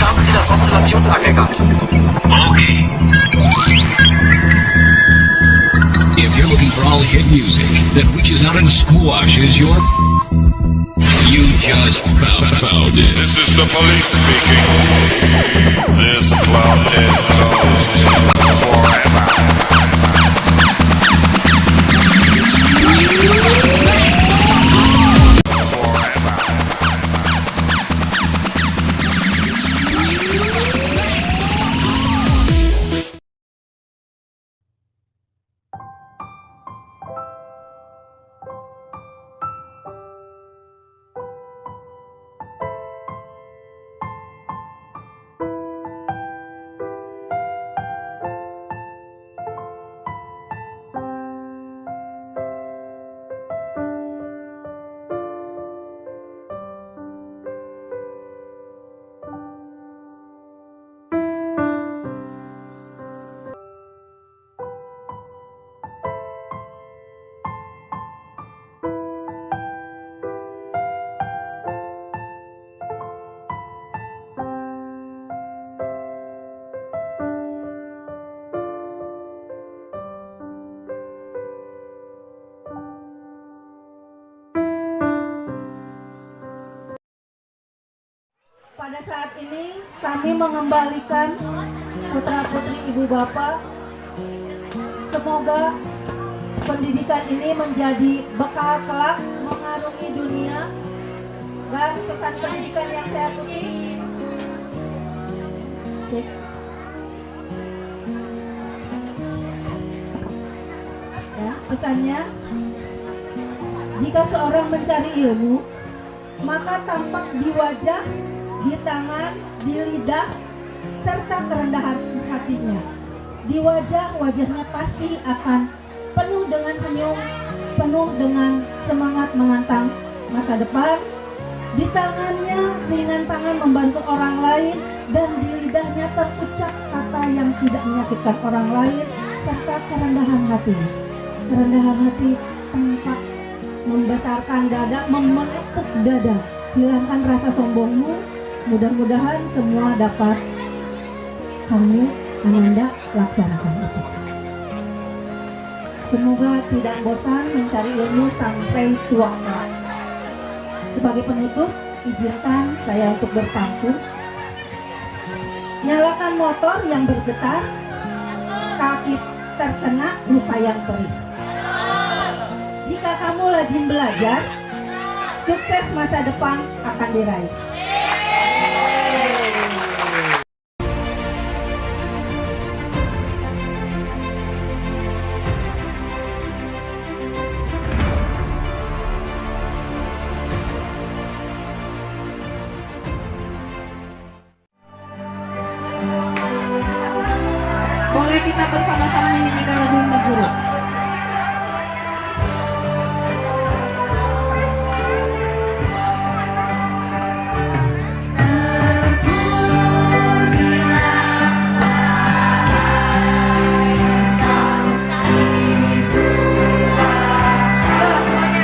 Starten Sie das Oszillationsaggregat. Okay. If you're looking for all hit music that reaches out and squashes your... You just found it. This is the police speaking. This club is closed forever. Forever. Pada saat ini kami mengembalikan putra-putri ibu bapak. Semoga pendidikan ini menjadi bekal kelak mengarungi dunia. Dan pesan pendidikan yang saya kutip, cek. Ya, pesannya, jika seorang mencari ilmu, maka tampak di wajah, di tangan, di lidah, serta kerendahan hatinya. Di wajah, wajahnya pasti akan penuh dengan senyum, penuh dengan semangat menantang masa depan. Di tangannya, ringan tangan membantu orang lain, dan di lidahnya terucap kata yang tidak menyakitkan orang lain, serta kerendahan hati. Kerendahan hati tampak membesarkan dada, menepuk dada, hilangkan rasa sombongmu. Mudah-mudahan semua dapat kamu, Ananda, laksanakan itu. Semoga tidak bosan mencari ilmu sampai tua kelak. Sebagai penutup, izinkan saya untuk berpantun. Nyalakan motor yang bergetar, kaki terkena luka yang perih. Jika kamu rajin belajar, sukses masa depan akan diraih. Boleh kita bersama-sama menyanyikan lagu Himne Guru. Ayo semuanya.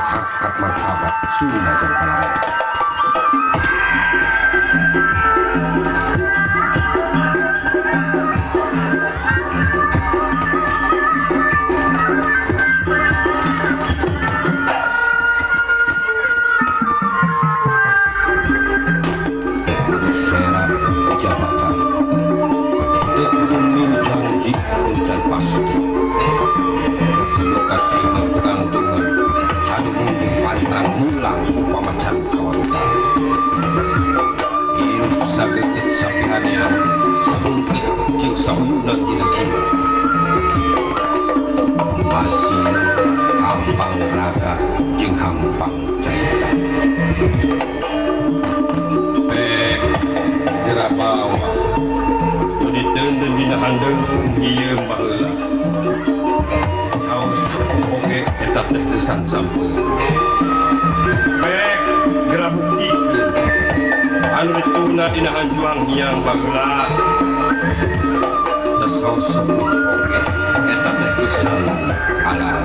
Ngangkat harkat martabat Sunda jeung palaran. Kudu serap jabatan, teu kudu milu janji can pasti, kudu kasih kangtungan cadu mungkin pantrang mulang upama can kawarutan. Hirup sakekeut sapihanean sabungkit jeung sauyunan dina jiwa, masih hampang raga jeung hampang carita. Pek geura bawa nu diteundeun dina handeung hieum baheula. Saos oge eta teh teu sampeun. Pek geura buktikeun anu dituna dina hanjuang hiang baheula. Da saos sepuh oge eta teh geus halal.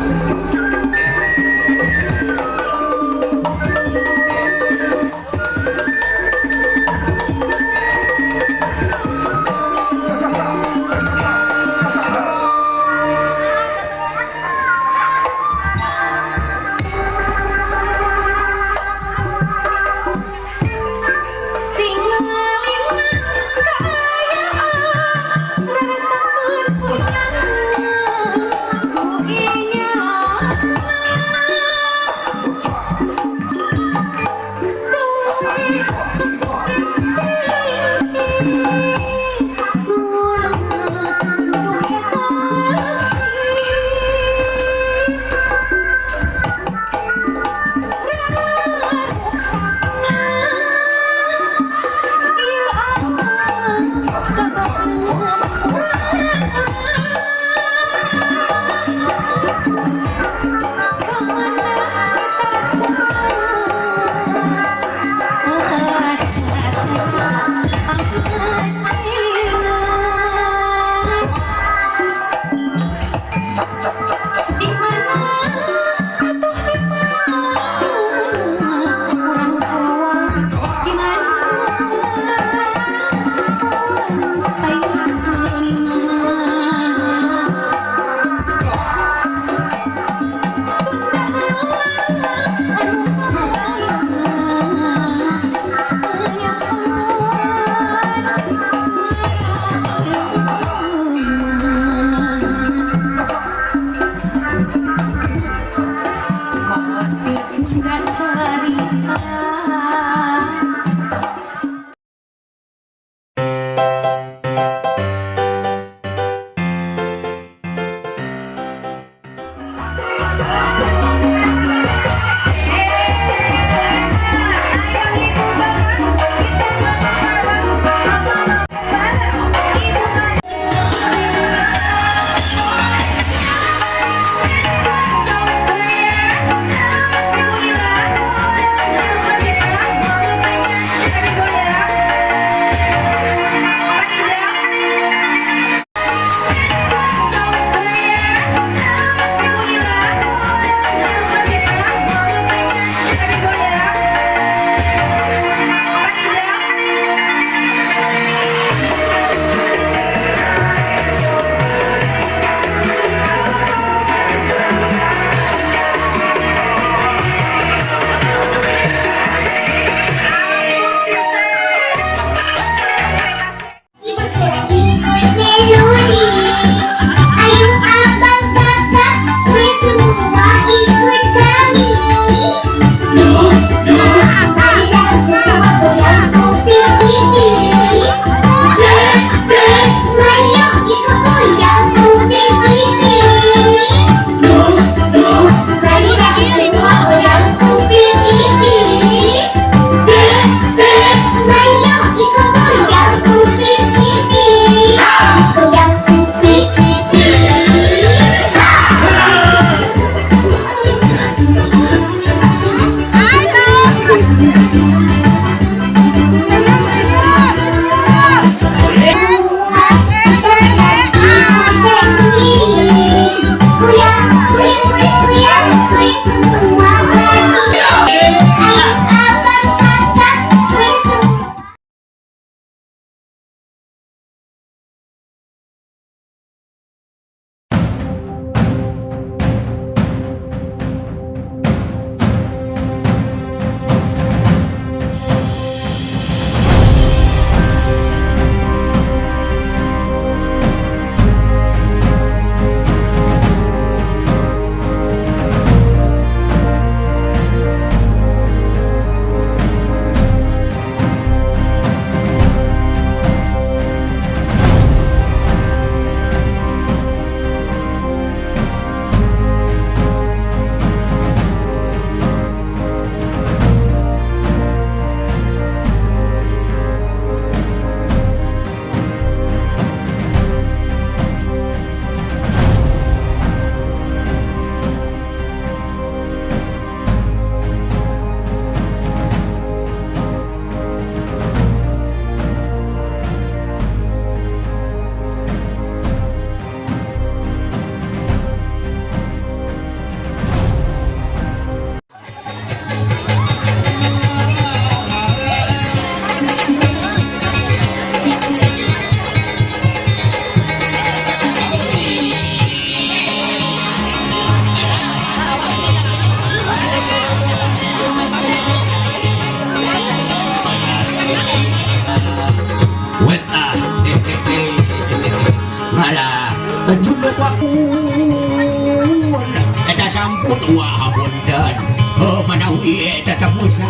Wah, hapunten. Oh, manawi eta teh Musa.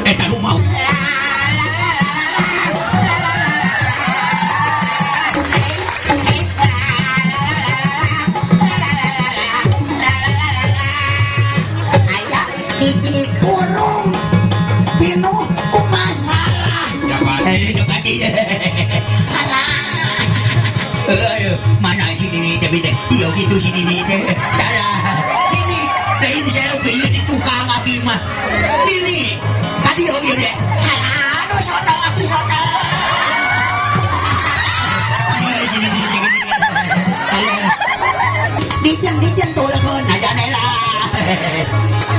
Eta nu mau. Aya hiji kurung pinuh ku masalah. Eh, Japati. Alah. Ayo, mana si Nini teh teh? Iya gitu si Nini teh. Salah. Nini, lain selfie ieu di tukang aki mah. Nini, kadieu ieu deh. Alah, aduh sono aki sono. Ayo si Nini teh gini. Ayo. Dijen dijen tulkeun. Aja nela.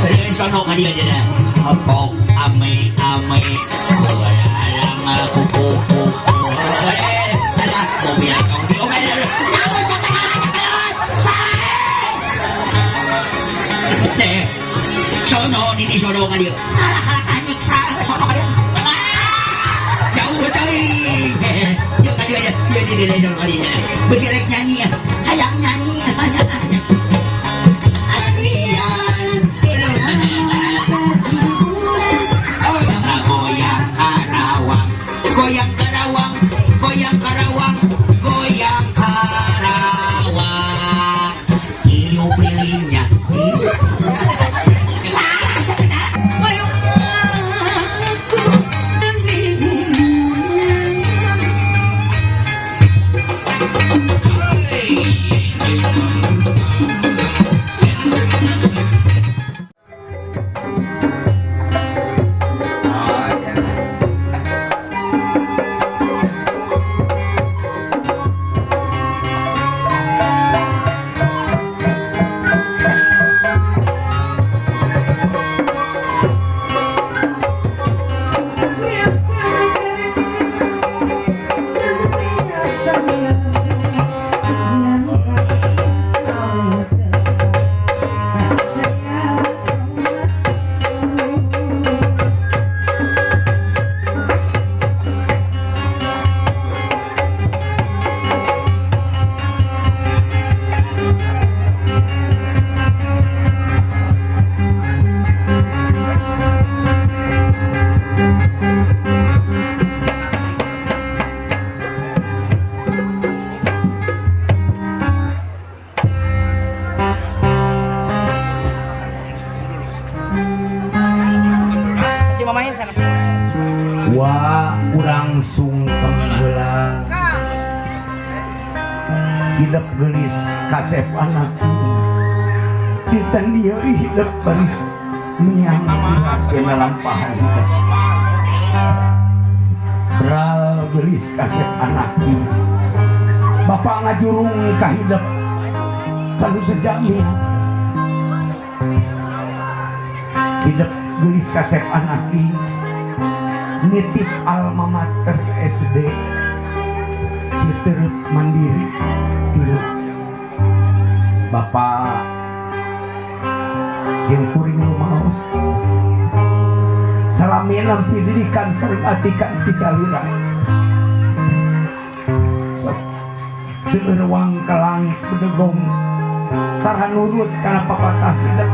Eh, sono kadieu aja dah. Opok ame ame. Alang kuku kuku. Eh, alah, mobil tong di oke. Naon satengah cekelot? Sae. Teh. Sono Nini sono kadieu. Alah alah nyiksa sono ka dieu. Jauh teuing. Yuk kadieu aja. Yuk di di sono kadieu. Besi rek nyanyi ya. Hayang nyanyi. Arian tilu. Goyang Karawang, goyang Karawang, goyang Karawang, goyang Karawang. Tiup lilinnya, tiup. Salah satengah. Wa urang sungkem heula hidep geulis kasep anak dinten ieu hidep baris miang diraskeun lampahan hidep bral geulis kasep anak bapak ngajurung ka hidep kanu sejami hidep geulis kasep anak nitip alma mater SD Citeureup Mandiri tilu Bapak simkuring rumaos salami nampi didikan sareng atikan pisalira sok seueur wangkelang bedegong tara nurut kana papatah hidep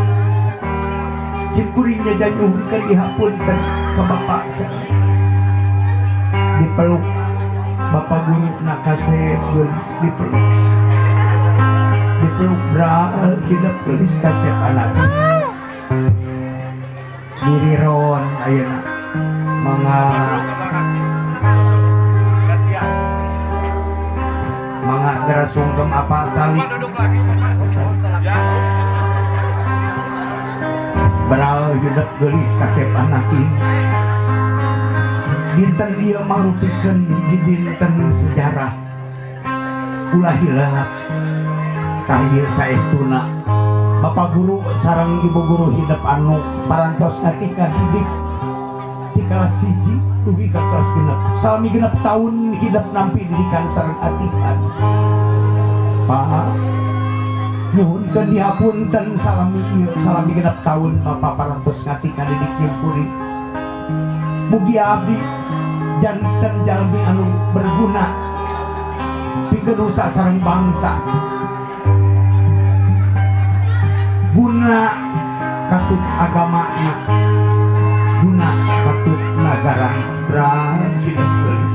simkuring nyanyuhunkeun dihapunten ka bapak sareng dipeluk bapak guru nakasep geulis dipeluk dipeluk bral hidep geulis kasep anak diriron ayeuna mangga mangga geura sungkem apa calik bral hidep geulis kasep anak dinten ieu marupikeun hiji dinten sejarah ulah hilap tah ieu saestuna bapak guru sareng ibu guru hidep anu parantos ngatika didik ti kelas 1 dugi ka kelas 6 salami 6 tahun hidep nampi didikan sareng atikan Pak nyuhunkeun dihapunten salami ieu salami 6 tahun bapak parantos ngatika didik simkuring mugi abdi janten jalmi anu berguna pikeun nusa sareng bangsa guna. Guna katut agamana, guna katut nagara. Brang hidup geulis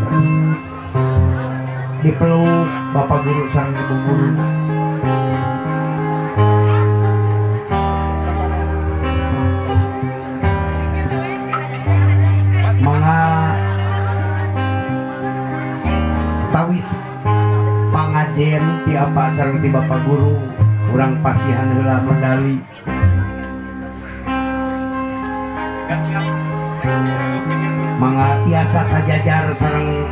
dipeluk bapak guru sareng ibu guru. Mangga tawis pangajen ti apa sareng ti bapak guru, urang pasihan heula medali. Mangga tiasa sajajar sareng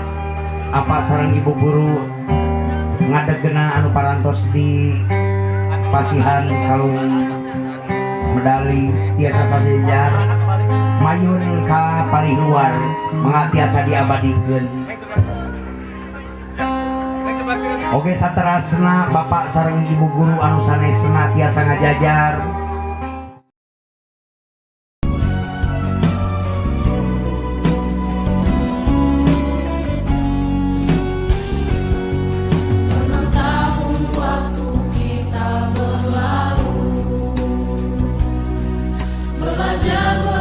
apa sareng ibu guru ngadegena anu parantos di pasihan kalung medali, tiasa sajajar mayun ka palih luar. Mangga tiasa diabadikeun. Oke, saterasna bapak sareng ibu guru anu sanesna tiasa ngajajar. 6 tahun waktu kita berlalu, belajar.